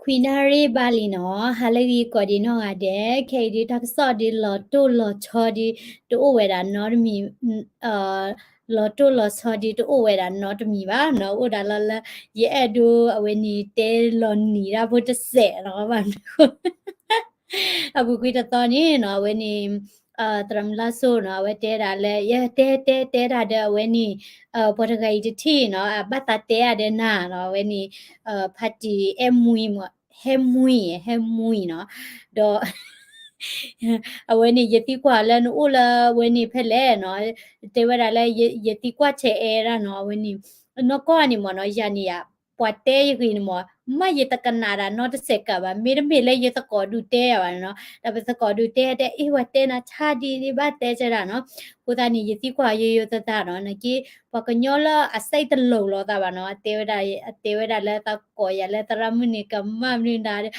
ခွံနၣ်ရံၣ်ဘၣ်လံနီၤ, ဟါလၢအဂ့ၤကိးဒံးနီၢ်ဂၤဒဲး, ခဲအံၤဒုးတၢ်ကစီၣ်ဒုးလီၤတိၢ်လီၤဆီဒုး တအိၣ်ဝဲဒၣ်နီတမံၤ, လီၤတိၢ်လီၤဆီဒုးတအိၣ်ဝဲဒၣ်နီတမံၤဘၣ်နီၤ, အိၣ်ဒၣ်လီၤလၢ ယအဲၣ်ဒိးအဝဲန့ၣ်တဲလီၤနံၤတၢ်ဖိတစဲးလီၤဘၣ်မနုၤအဃိ အပူၤကွံာ်တသီန့ၣ်နီၤ, အဝဲန့ၣ် သရၣ်မုၣ်လါစိၤနီၤ, အဝဲတဲဒၣ်လၢ ယတဲတဲတဲဒၣ်ဒီးအဝဲန့ၣ် ပှၤတဂၤအံၤတထံၣ်နီၤ, အဘၣ်သးတဲအါဒီးနၤနီၤ, အဝဲန့ၣ် ဖါတံၢ် အဲၣ်မှံ ဟဲမှံ ဟဲမှံနီၤ, ဒီး အဝဲန့ၣ် ယသံကွၢ်လၢနအိၣ်လၢအဝဲန့ၣ်ဖဲလဲၣ်နီၤ, တဲဝဲဒၣ်လၢ ယသံကွၢ်ထဲအဲၣ်ဒၣ်နီၤ, အဝဲန့ၣ် နီၢ်ကီၢ်န့ၣ်မ့ၢ်နီၤ, ယၤန့ၣ်ယၤ ပှၤတဲယဂ့ၤန့ၣ်မ့ၢ် မ့ၢ်ယတကနၣ်ဒၣ်နီတစဲးကးဘၣ်, မ့တမ့ၢ်လၢယသကိးဒုးတဲယၤဘၣ်နီၤ, ဒီးပသကိးဒုးတဲတဲ အ့ၣ် ပှၤတဲနၤဆါဒ်န့ၣ်ဘၣ်တဲကဲဒၣ်နီၤ, အဃိသတးန့ၣ် ယသံကွၢ်ယိယိသးသးနီၤ, နာ်က့ ပှၤကညီလၢအစဲးတလိၤလိာ်သးဘၣ်နီၤ, အတဲဝဲဒၣ် အတဲဝဲဒၣ်လၢသကိးယၤလၢသရၣ်မုၣ်န့ၣ် ကမၣ်မနုၤနၤဒီး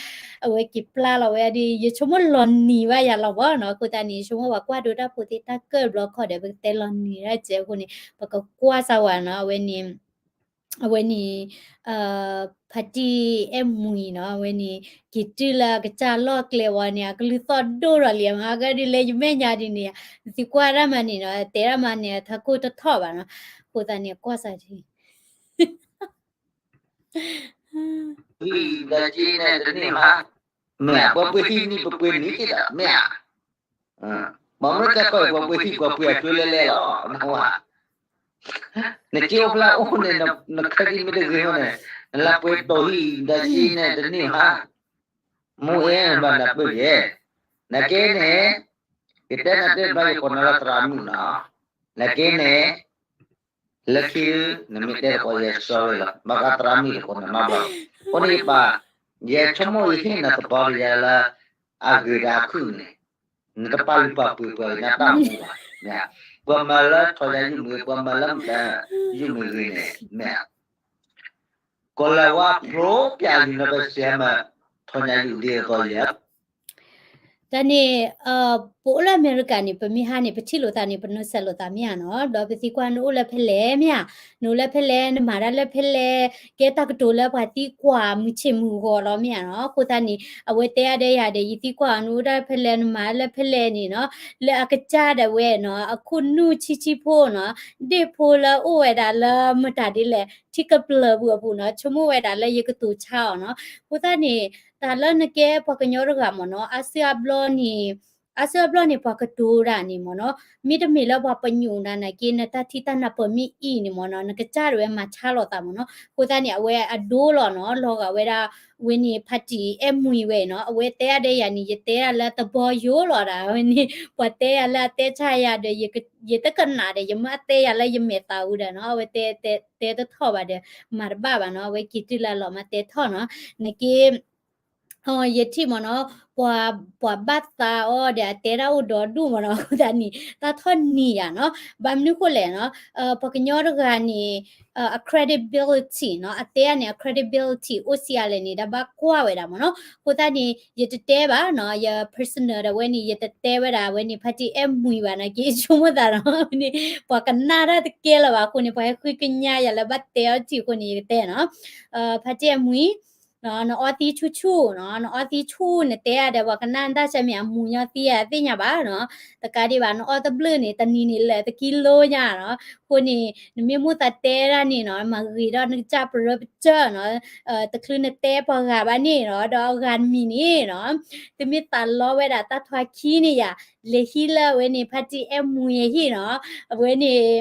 အဝဲက့ၤပျၢ်လီၤဝဲဒၣ် ယဆိကမိၣ်လီၤနံၤဘၣ်ယၤလီၤဘၣ်နီၤ, အဃိသတးန့ၣ် ယဆိကမိၣ်ပှၤကွၢ်ဒိတၢ်ဖိသ့ၣ်တၢ်ကၢၣ်ဘျီခီဒီး ပကတဲလီၤနံၤဒၣ်ကဲအဃိန့ၣ် ပကကွၢ်စၢ်ဝဲနီၤ, အဝဲန့ၣ် အဝဲန့ၣ် ဖါတံၢ်အဲၣ်မှံနီၤ, အဝဲန့ၣ် က့ၤတုၤလၢအကစၢ်လီၢ်ကျဲဝဲန့ၣ် အကလုၢ်သီၣ်ဒိၣ်ဒီးလံ, မၤကဒုးလၢယမဲာ်ညါဒ်န့ၣ်, သံကွၢ်ဒၣ်မးန့ၣ်နီၤ, တဲဒၣ်မးန့ၣ် ထးခိၣ်တထီၣ်ဘၣ်နီၤ, အဃိသတးန့ၣ် ကွၢ်စၢ်ထံ ဟံၣ်ဒီးက့န့ၣ်တန့ၢ်ဘၣ်, မ့ၢ်ဧါ, ပှၤပှ့ၤဟံၣ်န့ၣ် ပပှ့ၤန့ၢ်က့ၤဒီး မ့ၢ်ဧါ, ပှၤမ့ၢ်ကဲကီၢ်အံၤ ပှၤပှ့ၤဟံၣ် ပှၤပှ့ၤအကျိၤလဲၤလဲၤလီၤ, နဝၤ, နက့အိၣ်ဖျါအိၣ်န့ၣ် နခါဒံးမ့ၢ်တဂ့ၤအဃိန့ၣ် နလၢပှ့ၤဒိးဟံၣ်ဒီးက့န့ၣ်တန့ၢ်ဘၣ်, မ့ၢ်ဧါ, ဘၣ်နပၢၢ်ယဲ, နက့န့ၣ် ယတဲနၤတဲဘျီယကိးနၤလၢသရၣ်မုၣ်နီၤ, နက့န့ၣ် လၢခံ နမ့ၢ်တဲတကိးယဲ sorry လီၤ, ဘၣ်ဃးသရၣ်မုၣ်တကိးနၤနီတဘျီ, အဃိန့ၣ်ယပာ်, ယဆိကမိၣ်ယဟ့ၣ်နၤသပှၢ်ကယၤလၢ အဂ့ၤဒီးအခုၣ်န့ၣ်, နတပာ်လုၢ်ပာ်ပှ့ၤပှၤကညီတၢ်မူဘၣ်, ပှၤမၤလၢထီၣ်ညါယုၢ်မုၢ်ဂ့ၤ ပှၤမၤလၢမတၤယုၢ်မုၢ်ဂ့ၤန့ၣ်, မ့ၢ်ဧါ, ကီၢ်လၤဝါဖျိပျၢ်လံနီၤ ပစံးမး ထီၣ်ညါယုၢ်ဒ်သိးယဲ တၢ်န့ၣ် ပအိၣ်လၢအမဲရကၤန့ၣ် ပမ့ၢ်ဟါန့ၣ် ပထံၣ်လိာ်သးန့ၣ် ပနီၢ်စဲးလိာ်သးမ့ၢ်ဧါနီၤ, ဒီးပသံကွၢ်နအိၣ်လၢဖဲလဲၣ်မ့ၢ်ဧါ, နအိၣ်လၢဖဲလဲၣ် နမၤတၢ်လၢဖဲလဲၣ်, ကဲတၢ်ကတိၤလၢပှၤသံကွၢ်မုၢ်ဆ့ၣ်မုၢ်ဂီၤလီၤမ့ၢ်ဧါနီၤ, အဃိသတးန့ၣ် အဝဲတဲအါဒီးယၤဒီး ယသံကွၢ်အီၤနအိၣ်ဒၣ်ဖဲလဲၣ် နမၤလၢဖဲလဲၣ်န့ၣ်နီၤ, လၢအကစၢ်ဒၣ်ဝဲနီၤ အခိၣ်နူာ်ဆံးဆံးဖိနီၤ, ဒ့ၣ်ဖိလၢအိၣ်ဝဲဒၣ်လၢမတၤဒ်လဲၣ် ထံကပျၢၤပူၤအပူၤနီၤ, ဆိကမိၣ်ဝဲဒၣ်လၢယကတိၤဆါအီၤနီၤ, အဃိသတးန့ၣ် တၢ်လၢနကဲပှၤကညီတဂၤမ့ၢ်နီၤ, အါစုအါဘျီန့ၣ်, အါစုအါဘျီန့ၣ် ပှၤကတိၤတၢ်န့ၣ်မ့ၢ်နီၤ, မ့တမ့ၢ်လၢပှၤပညိၣ်နၤနာ်က့ နတၢ်ထံၣ်တၢ်နၢ်ပၢၢ်မ့ၢ်အံၤန့ၣ်မ့ၢ်နီၤ, နကစၢ်ဒၣ်ဝဲမၤဆါလိာ်သးမ့ၢ်နီၤ, အဃိသတးန့ၣ် အဝဲအဒိလီၤနီၤ, လီၤဂာ်ဝဲဒၣ် ဝဲန့ၣ် ဖါတံၢ်အဲၣ်မှံဝဲနီၤ, အဝဲတဲအါဒီးယၤန့ၣ် ယတဲဒၣ်လၢတဘီယိၤလီၤဒၣ်, ဝဲန့ၣ် ပှၤတဲယၤလၢအတဲဆါယၤဒီး ယတကနၣ်ဒီး ယမ့ၢ်အတဲယၤလၢယမဲာ်သးအူဒီးနီၤ, အဝဲတဲ, တဲ, တဲတထီၣ်ဘၣ်ဒီး မၤတဘၣ်ဘၣ်နီၤ, အဝဲက့ၤတုၤလၢအလီၤမးတဲထီၣ်နီၤ, နက့ ယထံၣ်မ့ၢ်နီၤ, ပှၤ, ပှၤဘၣ်သးအီၤဒီးအတဲဒၣ်အိၣ်ဒီဒူၣ်မ့ၢ်နီၤ, အဃိသတးန့ၣ် တၢ်ထီၣ်နံၤယၤနီၤ, ဘၣ်မနုၤဃိလဲၣ်နီၤ, ပှၤကညီတဂၤန့ၣ် အ credibility နီၤ, အတဲအါန့ၣ် အ credibility အိၣ်ဆံးအါလဲၣ်န့ၣ် တၢ်ဘၣ်ကွၢ်ဝဲဒၣ်မ့ၢ်နီၤ, အဃိသတးန့ၣ် ယတတဲဘၣ်နီၤ, ယ personal ဒီးဝဲန့ၣ် ယတတဲဝဲဒၣ်ဝဲန့ၣ် ဖါတံၢ်အဲၣ်မှံဘၣ်နာ်က့ ဆိကမိၣ်သးနီၤ, ဝဲန့ၣ် ပှၤကနၣ်တၢ်တကဲလၢၤဘၣ်အဃိန့ၣ် ပှၤဟဲဃုကညးယၤလၢဘၣ်တဲအီၤထံးအဃိန့ၣ် ယကတဲနီၤ, ဖါတံၢ်အဲၣ်မှံ နအီသံဆူၣ်ဆူၣ်နီၤ, နအီသံဆူၣ် နတဲအါဒီး ပှၤကနၣ်တၢ်ဆၢမ့ၢ်အမူညီသံ အသ့ၣ်ညါဘၣ်နီၤ, တကးဒံးဘၣ် နအီတဘျုးန့ၣ် တနံၤန့ၣ်လၢာ်တကံလိညါနီၤ, အဃိန့ၣ် နမ့ၢ်မိၣ်သးတဲဒၣ်န့ၣ်နီၤ မၤဂ့ၤဒီးနကစၢ်ပရၢပစၢၢ်နီၤ, တချုးနတဲပှၤဂၤဘၣ်န့ၣ်နီၤ, ဒီးအဂၤတမံၤန့ၣ်နီၤ, သုမ့ၢ်သးလီဝဲဒၣ်တၢ်ထွါခံန့ၣ်ယၤ, လဲၤဟံၣ်လၢအဝဲန့ၣ် ဖါတံၢ်အဲၣ်မှံအဟံၣ်နီၤ, အဝဲန့ၣ်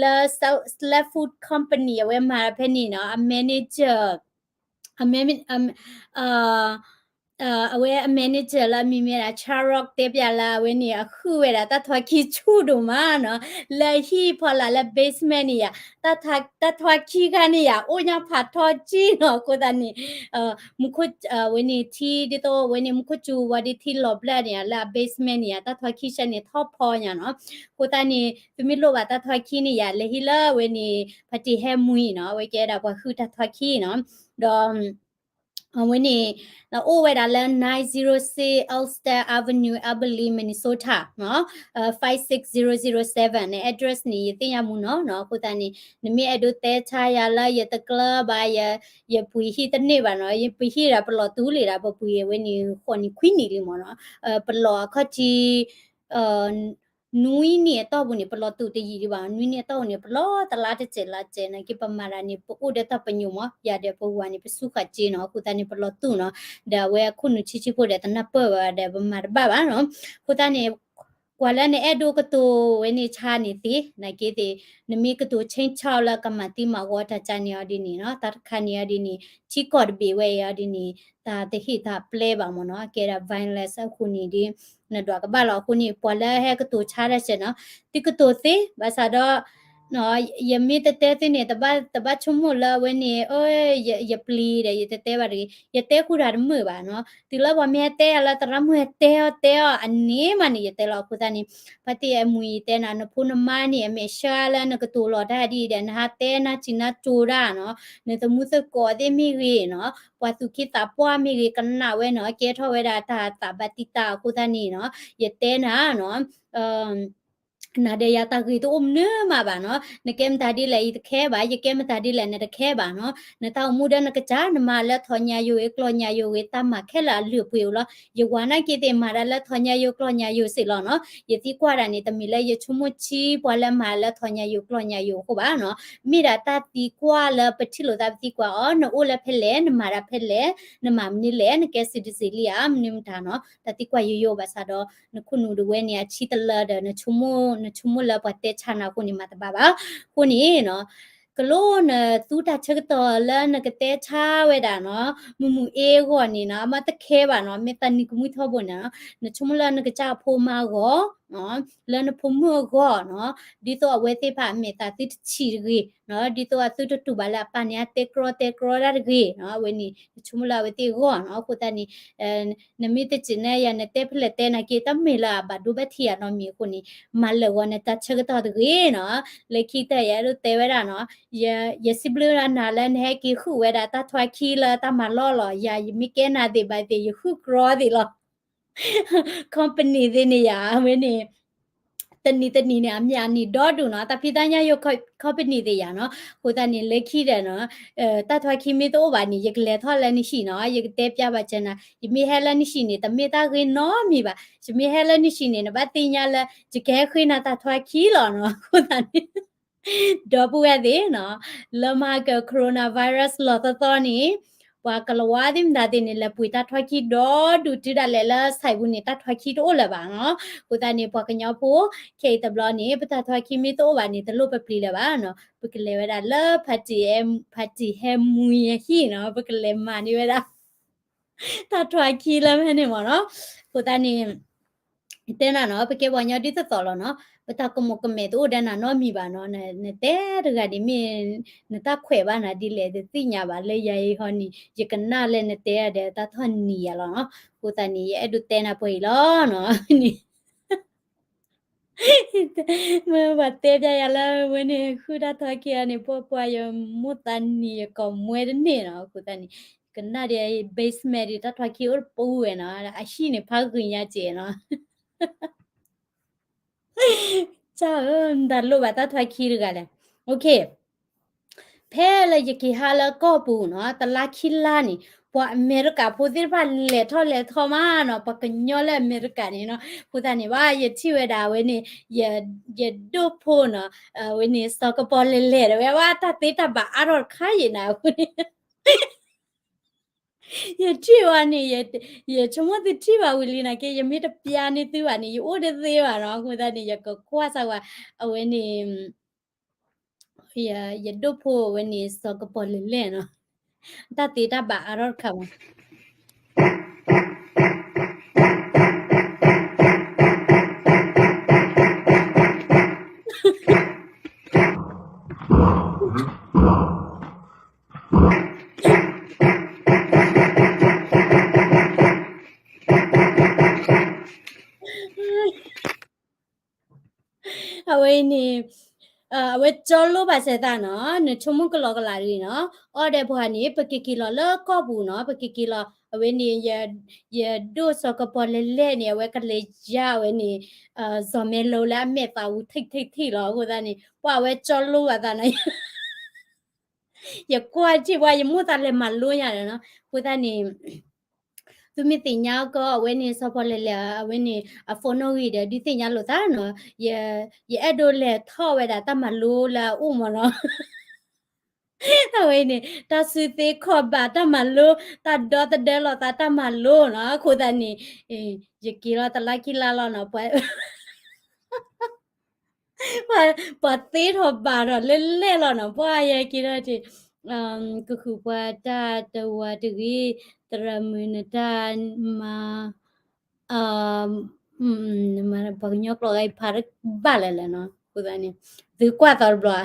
လၢ Slab Food Company အဝဲမၤဖဲန့ၣ်နီၤ, အ manager အမ့ၢ် အဝဲအ manager လၢအမံၤမ့ၢ်ဒၣ် Charok တဲပျးလၢအဝဲန့ၣ် အဃုဝဲဒၣ်တၢ်ထွါခံဆူၣ်ဒိၣ်မးနီၤ, လၢအဟံၣ်ဖီလာ်လၢ basement န့ၣ်ယၤ, တၢ်ထွါခံခါန့ၣ်ယၤ အိၣ်ညါဖးထီကံနီၤ, အဃိသတးန့ၣ် မူခိၣ် ဝဲန့ၣ်ထံဒ်သိးဝဲန့ၣ် မူခိၣ်စူၤဝဲဒၣ်ထံလီၤဘျၢၣ်န့ၣ် လၢအ basement န့ၣ်ယၤ တၢ်ထွါခံဆၢန့ၣ်ထီၣ်ဖီညါနီၤ, အဃိသတးန့ၣ် သုမ့ၢ်လိၣ်ဘၣ်တၢ်ထွါခံန့ၣ်ယၤ လဲၤဟံၣ်လၢအဝဲန့ၣ် ဖါတံၢ်အဲၣ်မှံနီၤ, အဝဲကဲဒၣ်ပှၤဃုတၢ်ထွါခံနီၤ, ဒီး အဝဲန့ၣ် အိၣ်ဝဲဒၣ်လၢ nine zero six Alston Avenue, Albert Lea, Minnesota နီၤ, five six zero zero seven န့ၣ် address န့ၣ် ယသ့ၣ်ညါမူနီၤနီၤ. အဃိသတးန့ၣ် နမ့ၢ်အဲၣ်ဒိးတဲဆါယၤလၢယတကျၢၤဘၣ် ယပှ့ၤဟံၣ်တန့ၢ်ဘၣ်နီၤ, ယပှ့ၤဟံၣ်ဒီးပလီၢ်သူလံဒီး ပပှ့ၤဝဲန့ၣ် ဃိးနံၣ်ခွံနံၣ်လံမ့ၢ်နီၤ, ပလီၢ်အခီၣ်ထံး နွံနံၣ်အတီၢ်ပူၤန့ၣ် ပလီၢ်သူတယံာ်ဒံးဘၣ်, နွံနံၣ်အတီၢ်ပူၤန့ၣ် ပလီၢ်တလါတစဲးလါစဲးနာ်က့ ပမၤတၢ်န့ၣ် ပအိၣ်ဒီးတၢ်ပညိၣ်မး, ယၤဒီးပဝၤန့ၣ် ပစူၢ်ဃာ်စ့နီၤ, အဃိသတးန့ၣ် ပလီၢ်သူနီၤ, ဒီးအဝဲအခိၣ်နူာ်ဆံးဆံးဖိဒီးတနၢ်ပၢၢ်ဘၣ်ဒီး ပမၤတဘၣ်ဘၣ်နီၤ. အဃိသတးန့ၣ် ကွၢ်လၢနအဲၣ်ဒိးကတိၤဝဲန့ၣ်ဆါန့ၣ်သ့, နာ်က့သ့ၣ် နမ့ၢ်ကတိၤ change လၢကမၤသံမၤဂီၤတၢ်ကါန့ၣ်အီၤဒ်န့ၣ်နီၤ, တၢ်တခါန့ၣ်အီၤဒ်န့ၣ် ထံကီၢ်တဘ့ၣ်ဝဲအံၤအီၤဒ်န့ၣ် တၢ်တဟ့ၣ်တၢ်ပျဲဘၣ်မ့ၢ်နီၤ, ကဲဒၣ် violence အဃိန့ၣ်ဒ် နဒွးကဘၣ်လီၤ. အဃိန့ၣ် ပှၤလၢဟဲကတိၤဆါတၢ်စဲးနီၤ, သုကတိၤသ့ ဘၣ်ဆၣ်ဒီး ယမ့ၢ်တတဲသုန့ၣ် တဘၣ်ဆိကမိၣ်လၢအဝဲန့ၣ် ယပျံၤဒီး ယတတဲဘၣ်တဂ့ၤ, ယတဲဃုာ်တၢ်တမုာ်ဘၣ်နီၤ. တုၤလၢပှၤမ့ၢ်ဟဲတဲယၤလၢသရၣ်မုၣ်ဟဲတဲအီၤတဲအီၤအန့ၣ်မးန့ၣ် ယတဲလီၤ. အဃိသတးန့ၣ် ဖါတံၢ်အဲၣ်မူယတဲနၤ နဖိနမါန့ၣ် အမဲာ်ဆှးလၢနကတိၤလီၤတၢ်ဒ်အံၤဒီး နဟးတဲနၢ်စံးနၢ်ကၠိတၢ်နီၤ, နသမူသကိးသ့ၣ်မ့ၢ်ဂ့ၤနီၤ, ပှၤသူၣ်က့သးပှၢ်မ့ၢ်ဂ့ၤ ကနၣ်ဝဲနီၤ, ကဲထီၣ်ဝဲဒၣ်တၢ်သးဘၣ်တံာ်တာ်အဃိသတးန့ၣ်နီၤ, ယတဲနၤနီၤ နၤဒီးယၤတၢ်ဂ့ၤတအိၣ်မနုၤမးဘၣ်နီၤ, နကဲမတၤဒ်လဲၣ် ယတခဲဘၣ်, ယကဲမတၤဒ်လဲၣ် နတခဲဘၣ်နီၤ, နတၢ်အိၣ်မူဒီးနကစၢ် နမၤလၢထီၣ်ညါယိာ်ဂ့ၤ ကျီၢ်ညါယိာ်ဂ့ၤ တၢ်မၤခဲလၢာ်အလုၢ်အပှ့ၤအိၣ်လီၤ. ယဝၤနာ်က့သ့ၣ် မၤဒၣ်လၢထီၣ်ညါယိာ်ကျီၢ်ညါယိာ်စ့ၢ်လီၤနီၤ. ယသံကွၢ်တၢ်န့ၣ် တမ့ၢ်လၢယဆိကမိၣ်ဆံးပှၤလၢမၤလၢထီၣ်ညါယိာ်ကျီၢ်ညါယိာ်အဃိဘၣ်နီၤ, မ့ၢ်ဒၣ်တၢ်သံကွၢ်လၢပထံၣ်လိာ်သးပသံကွၢ်အီၤ နအိၣ်လၢဖဲလဲၣ် နမၤတၢ်ဖဲလဲၣ် နမၤမနုၤလဲၣ် နကဲ citizen လံဧါ မနုၤမတၤနီၤ, တၢ်သံကွၢ်ယိယိဘၣ်ဆၣ်ဒီး နခိၣ်နူာ်ဒၣ်ဝဲန့ၣ် အဆံတလၢဒီး နဆိကမိၣ်လၢပှၤတဲဆါနၤအဃိန့ၣ် မၤတဘၣ်ဘၣ်. အဃိန့ၣ်နီၤ ကလိနသူတၢ်ဆၢကတီၢ်လၢနကတဲဆါဝဲဒၣ်နီၤ, မုၢ်မုၢ်အ့အဂီၢ်န့ၣ်နီၤ အမ့ၢ်တခဲဘၣ်နီၤ, မ့ၢ်သးနံၤကမှံထီဘိန့ၣ်နီၤ, နဆိကမိၣ်လၢနကစၢ်အဖိမါအဂီၢ် လၢနဖိမုၣ်အဂီၢ်နီၤ, ဒ်သိးအဝဲသ့ၣ်တဖၣ်အမဲာ်သးသုတဆံးတဂ့ၤနီၤ, ဒ်သိးအသုတတူၢ်ဘၣ်လၢအပၢ်န့ၣ် အတဲကြီတဲကြီတၢ်တဂ့ၤနီၤ, အဝဲန့ၣ် နဆိကမိၣ်လၢအဝဲသ့ၣ်အဂီၢ်နီၤ. အဃိသတးန့ၣ် နမ့ၢ်တစံးန့ၣ်ယၤ နတဲဖဲလဲၣ်တဲနာ်က့ တမ့ၢ်လၢအဘၣ်ဒိဘၣ်ထံးယၤနီတမံၤအဃိန့ၣ် မၤလၢာ်ဂီၤနတၢ်ဆၢကတီၢ်တဂ့ၤနီၤ. လၢခံတၢၢ်ယအဲၣ်ဒိးတဲဝဲဒၣ်နီၤ, ယစံးဘျုးနၤလၢနဟဲက့ၤဃုာ်ဝဲဒၣ်တၢ်ထွါခံလၢတၢ်မၤလီၢ်လီၤ. ယၤယမ့ၢ်ကဲနၤသ့ၣ်ဘၣ်သ့ၣ် ယဃုကြီသ့ၣ်လီၤ. company သ့ၣ်န့ၣ်ယၤ အဝဲန့ၣ် တနံၤတနံၤန့ၣ် အမံၤအနံၤဒီဒူၣ်နီၤ, တၢ်ဖံးတၢ်ညၣ်ယိာ် company သ့ၣ်ယၤနီၤ. အဃိသတးန့ၣ် လၢခံဒီးနီၤ တၢ်ထွါခံမ့ၢ်တအိၣ်ဘၣ်န့ၣ် ယကလဲၤထီၣ်လၢနဟံၣ်နီၤ, ယကတဲပျးဘၣ်စၢၤနၤ, ယမ့ၢ်ဟဲလၢနဟံၣ်န့ၣ် တမ့ၢ်တၢ်ဂ့ၤနီတမံၤဘၣ်. ယမ့ၢ်ဟဲလၢနဟံၣ်န့ၣ် နဘၣ်သ့ၣ်ညါလၢ ယကဟဲဃ့နၤတၢ်ထွါခံလီၤနီၤ. အဃိသတးန့ၣ် ဒီပုၢ်ဝဲၢ်သ့ၣ်နီၤ, လၢမဟါက coronavirus လီၤသီသီန့ၣ် ပှၤကလၤဝါသ့ၣ်မတၤသ့ၣ်န့ၣ် လဲၤပှ့ၤတၢ်ထွါခံဒီဒူၣ်တုၤဒၣ်လဲာ်လၢ site ပူၤန့ၣ် တၢ်ထွါခံတအိၣ်လၢၤဘၣ်နီၤ. အဃိသတးန့ၣ် ပှၤကညီဖိ ခဲအံၤတဘျီန့ၣ် ပတၢ်ထွါခံမ့ၢ်တအိၣ်ဘၣ်န့ၣ် တလိၣ်ပပျံၤလၢၤဘၣ်နီၤ. ပကလဲၤဝဲဒၣ်လၢ ဖါတံၢ်ဟဲမူအဟံၣ်နီၤ, ပကလဲၤမၤန့ၢ်ဝဲဒၣ် တၢ်ထွါခံလၢဖဲန့ၣ်မ့ၢ်နီၤ. အဃိသတးန့ၣ် တဲနၤနီၤ, ပကဲပှၤကညီဒ်သိးသိးလီၤနီၤ, ပတၢ်ကမူးကမဲာ်တအိၣ်ဒီးနၤနီတမံၤဘၣ်နီၤ. နတဲတဂၤန့ၣ်မ့ၢ် နတၢ်ခွဲးဘၣ်နၤဒ်လဲၣ် တသ့ၣ်ညါဘၣ်. လၢယၤအံၤဟီန့ၣ် ယကနၣ်လၢနတဲဒီးတၢ်ထီၣ်နံၤယၤလီၤနီၤ. အဃိသတးန့ၣ် ယအဲၣ်ဒိးတဲနၤပှဲၤအံၤလီၤနီၤ. မ့ၢ်ပှၤတဲပျးယၤလၢဝဲန့ၣ် ဃုတၢ်ထွါခံဂၤန့ၣ် ပှၤပှၤယမိၢ်သးနံၤယကိာ်မွဲတန့ၢ်နီၤ. အဃိသတးန့ၣ် ကနၣ်ဒီး basement ဒီးတၢ်ထွါခံအိၣ်တပူၤဝဲနီၤ, အဟံၣ်န့ၣ်ဖးဂုာ်ညါကဲနီၤ. ကၢ်ဧၢ, မတၤလိၣ်ဘၣ်တၢ်ထွါခံတဂၤလဲၣ်. OK, ဖဲလၢယက့ၤဟးလၢကီၢ်ပူၤနီၤ တလါခံလါန့ၣ် ပှၤအမဲရကၤဖိသ့ၣ်တဖၣ်လဲၤထီၣ်လဲၤထီမးနီၤ, ပှၤကညီလၢအမဲရကၤန့ၣ်နီၤ. အဃိသတးန့ၣ် ဘၣ်ယထံၣ်ဝဲဒၣ်ဝဲန့ၣ် ယဒိၣ်ဖိနီၤ, ဝဲန့ၣ် စီၤကပီၤလဲၤလဲၤဒီးဝဲ ဘၣ်တၢ်သ့တၢ်ဘၣ်အါထီၣ်တခါအံၤနၤအဃိန့ၣ် ယထံၣ်ဝဲန့ၣ် ယဆိကမိၣ်သုထံၣ်ဘၣ်ဝံၤလံနာ်က့ ယမ့ၢ်တပျးန့ၢ်သုဘၣ်န့ၣ် ယအိၣ်တသ့ဘၣ်နီၤ. အဃိသတးန့ၣ် ယကကွၢ်စၢ်ဝဲ အဝဲန့ၣ် ယဒိၣ်ဖိဝဲန့ၣ် စီၤကပီၤလဲၤလဲၤနီၤ, တၢ်သ့တၢ်ဘၣ်အါထီၣ်တခါမး အဝဲအံၤန့ၣ် အဝဲကၠီလိဘၣ်စဲးသးနီၤ, နဆိကမိၣ်ကလီကလးတဂ့ၤနီၤ, အီၣ်ဒဲးပှၤန့ၣ် ပကက့ၤလီၤလၢကီၢ်ပူၤနီၤ, ပကက့ၤလီၤ အဝဲန့ၣ် ယဒိၣ်စီၤကပီၤလဲၤလဲၣ်န့ၣ် အဝဲကလဲၤယါဝဲန့ၣ် စီၤမဲလိလၢအမဲာ်သးဝူထံၣ်ထံၣ်ထံၣ်လီၤ, အဃိသတးန့ၣ် ပှၤအဝဲကၠီလိဘၣ်သးနီၤ ယကွၢ်ထံၣ်ပှၤ ယမိၣ်သးလဲၤမၤလိညါဒီးနီၤ, အဃိသတးန့ၣ် သုမ့ၢ်သ့ၣ်ညါကီး အဝဲန့ၣ် စီၤပီလဲၤလဲၤ အဝဲန့ၣ် အ phone နီၣ်ဂံၢ်ဒီး ဒုးသ့ၣ်ညါလိာ်သးနီၤ, ယအဲၣ်ဒိးလဲၤထီၣ်ဝဲဒၣ်တၢ်မၤလိလၢအအိၣ်မးနီၤ, အဝဲန့ၣ် တၢ်စုသ့ခီၣ်ဘၣ်တၢ်မၤလိ, တၢ်ဒီသဒၢလိာ်သးတၢ်မၤလိနီၤ, အဃိသတးန့ၣ် ယက့ၤလီၤတလါခံလါလီၤနီၤ, ပှၤ ပှၤသ့ထီၣ်ဘၣ်ထီၣ်လၢလဲၣ်လီၤနီၤ, ပှၤယက့ၤထီၣ်တ့ၢ် ကဃုပှၤတၢ်တဝၤတဂ့ၤ, သရၣ်မုၣ်နတၢ်မၤ ပှၤကညီကျိာ်ဂၤအံၤဖးတဘၣ်လၢၤလၢၤနီၤ, အဃိသတးန့ၣ် သုကွၢ်သီတဘျီဧါ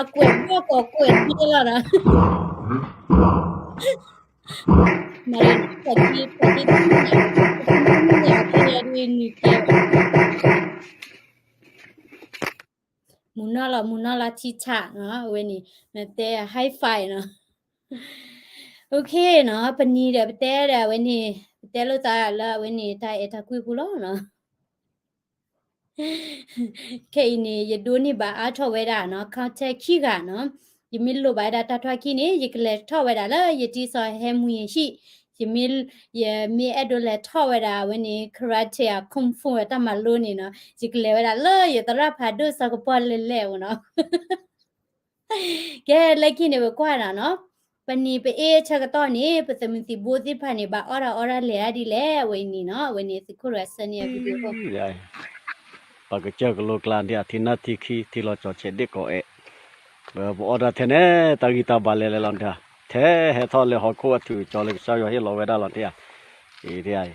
အကွဲးဘီၣ်ကီးကွဲးဒ့လီၤဒီး မၤရံ ပှၤဒ့ ပှၤဒ့ မုၢ်နီၢ်လီၤ မုၢ်နီၢ်လီၤ ထံဆးနီၤ, အဝဲန့ၣ် နတဲ high five နီၤ, OK နီၤ, ပနံၤဒီးပတဲဒီးအဝဲန့ၣ် ပတဲလိာ်သးလၢအဝဲန့ၣ် တၢ်အဲၣ်တၢ်ကွံပူၤလီၤနီၤ. ခဲအံၤန့ၣ် ယဒိးန့ၢ်ဘၣ်အါထီၣ်ဝဲဒၣ်နီၤ contact ခံဂၤနီၤ, ယမ့ၢ်လိၣ်ဘၣ်ဝဲဒၣ်တၢ်ထွါခံန့ၣ် ယကလဲၤထီၣ်ဝဲဒၣ်လၢယတံၤစီၤဟဲမူယဟံၣ်, ယမ့ၢ် ယမ့ၢ်အဲၣ်ဒိးလဲၤထီၣ်ဝဲဒၣ်အဝဲန့ၣ် karate အ kung fu အတၢ်မၤလိန့ၣ်နီၤ, ယကလဲၤဝဲဒၣ်လၢယသရၣ်ဖးဒိၣ်စီၤကပီၤလဲၤလဲၣ်အအိၣ်နီၤ. ကဲ လၢခံန့ၣ် ပကွၢ်ဒၣ်နီၤ, ပနံၤပအ့ဆၢကတီၢ်န့ၣ် ပသုးမုၢ်သံၣ်ဘိသ့ၣ်တဖၣ်န့ၣ် ဘၣ်အီၣ်တၢ်အီတၢ်လဲၤတၢ်ဒ်လဲၣ် အဝဲအံၤန့ၣ်နီၤ, အဝဲန့ၣ်သုးခိၣ်ရၤဆၢန့ၣ်အ video ခိၣ် ပကစၢၢ်ကလိကျါဒ်အထံနၢ်ထံခံ ထံလီၤကၠီၤဆဲးဒ့ၣ်ကီးအဲၣ်, ပအီၣ်တၢ်ထဲန့ၣ် တၢ်ဂံၢ်တၢ်ဘါလဲၤလဲၤလီၤတၢ်, ထဲဟဲထီၣ်လဲၤဟီၣ်ခိၣ်အထူးကၠီလၢကစၢ်ယွၤဟ့ၣ်လီၤဝဲဒၣ်လီၤတၢ်, အံၤတၢ်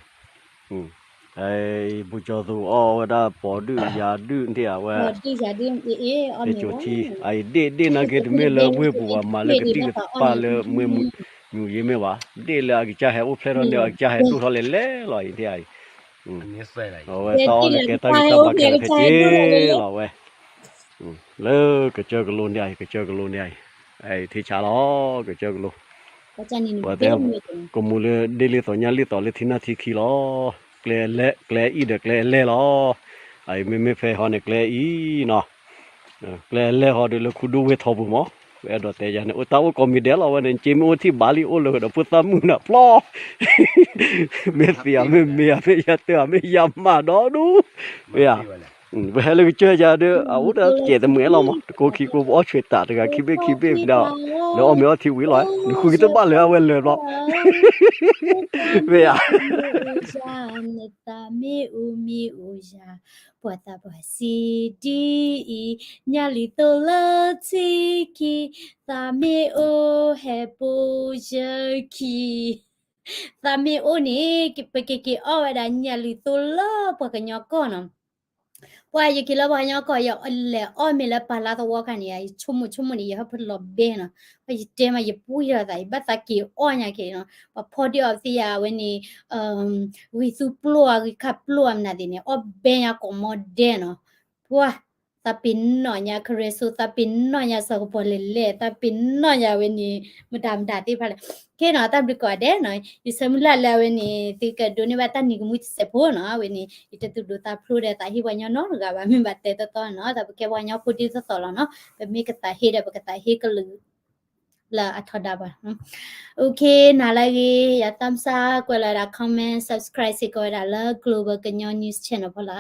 အံၤ ဘူကၠီၤသူၣ်အီၣ်ဝဲဒၣ်ပိာ်ဒုၣ်ယၤဒုၣ်တၢ်အဝဲ, ဟဲစိာ်ထံ အအံၤဒ့ၣ်ဒ့ၣ်နာ်က့တမ့ၢ်လၢဝ့ၢ်ပူၤဘၣ် မၤလၢကသံၣ်ကသပၢ်လၢမွဲမုာ်ယ့မ့ၢ်ဘၣ်, ဒ့ၣ်လၢအကစၢ်ဟဲအိၣ်ဖျဲၣ်ထီၣ်န့ၣ် အကစၢ်ဟဲဒိၣ်ထီၣ်လဲၤလဲၣ်လီၤအံၤတၢ်အံၤ, အဝဲတၢ်အီၣ်လၢကဲတၢ်ဂံၢ်တၢ်ဘါခဲလၢာ်ခဲဆ့လီၤဝဲ လၢကစၢၢ်ကလိန့ၣ်အံၤ ကစၢၢ်ကလိန့ၣ်အံၤ ကစၢၢ်ကလိ, ပှၤတဲ ကမူလၢဒ့ၣ်လ့ၣ်သိးညၣ်လ့ၣ်သိးလၢထံနၢ်ထံခံလီၤ, ကျဲလဲၣ် ကျဲအံၤဒီးကျဲအလဲၣ်လီၤ, အံၤမ့မ့ၢ်ဖဲဟီန့ၣ်ကျဲအံၤနီၤ, ကျဲအလဲၣ်ဟီဒီးလၢခူဒိၣ်ဝ့ၢ်ထီပူၤမး, ပအဲၣ်ဒိးတဲယၤန့ၣ် အိၣ်တၢ်အိၣ်ကိးမံၤဒဲးလီၤဝဲန့ၣ် က့မ့ၢ်အိၣ်ထံၣ်ဘၣ်လံအိၣ်လၢဒီးဖိသၣ်မုၣ်နၤပျီ မ့ၢ်သံဧါ မ့ၢ်မ့ၢ်ဧါ မ့ၢ်ယၤတၢ်ဧါ မ့ၢ်ယၤမးဒီဒူ, မ့ၢ်ဧါ, ပဟဲလၢကစၢၢ်ယၤဒီး အအိၣ်တၢ်စဲးတမှဲလီၤမး တကိးခံကိးပအီၣ်ဆှဲးတၢ်တဂၤ ခံဘ့ၣ်ခံဘ့ၣ်ဒီး လၢအီၣ်မ့ၤအီထံဝံၤလီၤ နဃုက့ၤတဘၣ်လၢအဝဲလၢာ်ဘျီ, မ့ၢ်ဧါ, နသးမ့ၢ်အိၣ်မ့ၢ်အိၣ်ယၤ, ပှၤသးပှၢ်စံးဒ်အံၤ, ညၣ်လံၤသိလၢထံခံ, သးမ့ၢ်အိၣ်ဟဲပိာ်ယခံ သးမ့ၢ်အိၣ်န့ၣ် ပကက့ၤအီၣ်ဝဲဒၣ်ညၣ်လံၤသိလၢပှၤကညီကီၢ်နီၤ, ပှၤယက့ၤလၢပှၤကညီကီၢ် ယလဲၤအီၣ်မ့ၤလၢပၢ်လါသဝီခါန့ၣ် ယဆိကမိၣ်ဆိကမိၣ်န့ၣ် ယဟၢဖၢလီၤဘဲနီၤ, ပှၤယတဲမး ယပူၤယသး ယဘၣ်သးက့ၤအီၣ်ညါက့ၤနီၤ, ပှၤဖီဒ့ၣ်အီၤသ့ယၤ အဝဲန့ၣ် ဂံၢ်သူပျိၢ်အဂံၢ်ခါပျိၢ်အမနုၤသ့ၣ်န့ၣ် အီၣ်ဘဲညါကိးမီဒဲးနီၤ, ပှၤ သးပ့ၤနီၣ်ညါ ကရၢၣ်စိ သးပ့ၤနီၣ်ညါ စီၤကပီၤလဲၤလဲၣ် သးပ့ၤနီၣ်ညါဝဲန့ၣ် မတၤမတၤသ့ၣ်တဖၣ်လဲၣ်, ကဲနီၤ တၢ်ဘျုးကိးဂၤဒဲးနီၤ, ယဆၢမုၢ်လၢ်လၢအဝဲန့ၣ် သုကဒိးန့ၢ်ဘၣ်တၢ်နံၤကမှံတစဲးဖိနီၤ, အဝဲန့ၣ် ယတသူၣ်ဒိၣ်သးဖျိးဒီးသးဟ့ပှၤကညီနီတဂၤဘၣ် မ့ၢ်ဘၣ်တဲတီတီနီၤ, တၢ်ပကဲပှၤကညီဖိဒ်သိးသိးလီၤနီၤ, ပမ့ၢ်ကသးဟ့ဒီးပကသးဟ့ကလုာ် လၢအထီဒါပှၤ, OK နၤလၢအဂ့ၤ ယ thumbs up ကွဲးလီၤဝဲဒၣ် comment subscribe စ့ၢ်ကီးဝဲဒၣ်လၢ Global ကညီ News Channel ဖိလီၤ.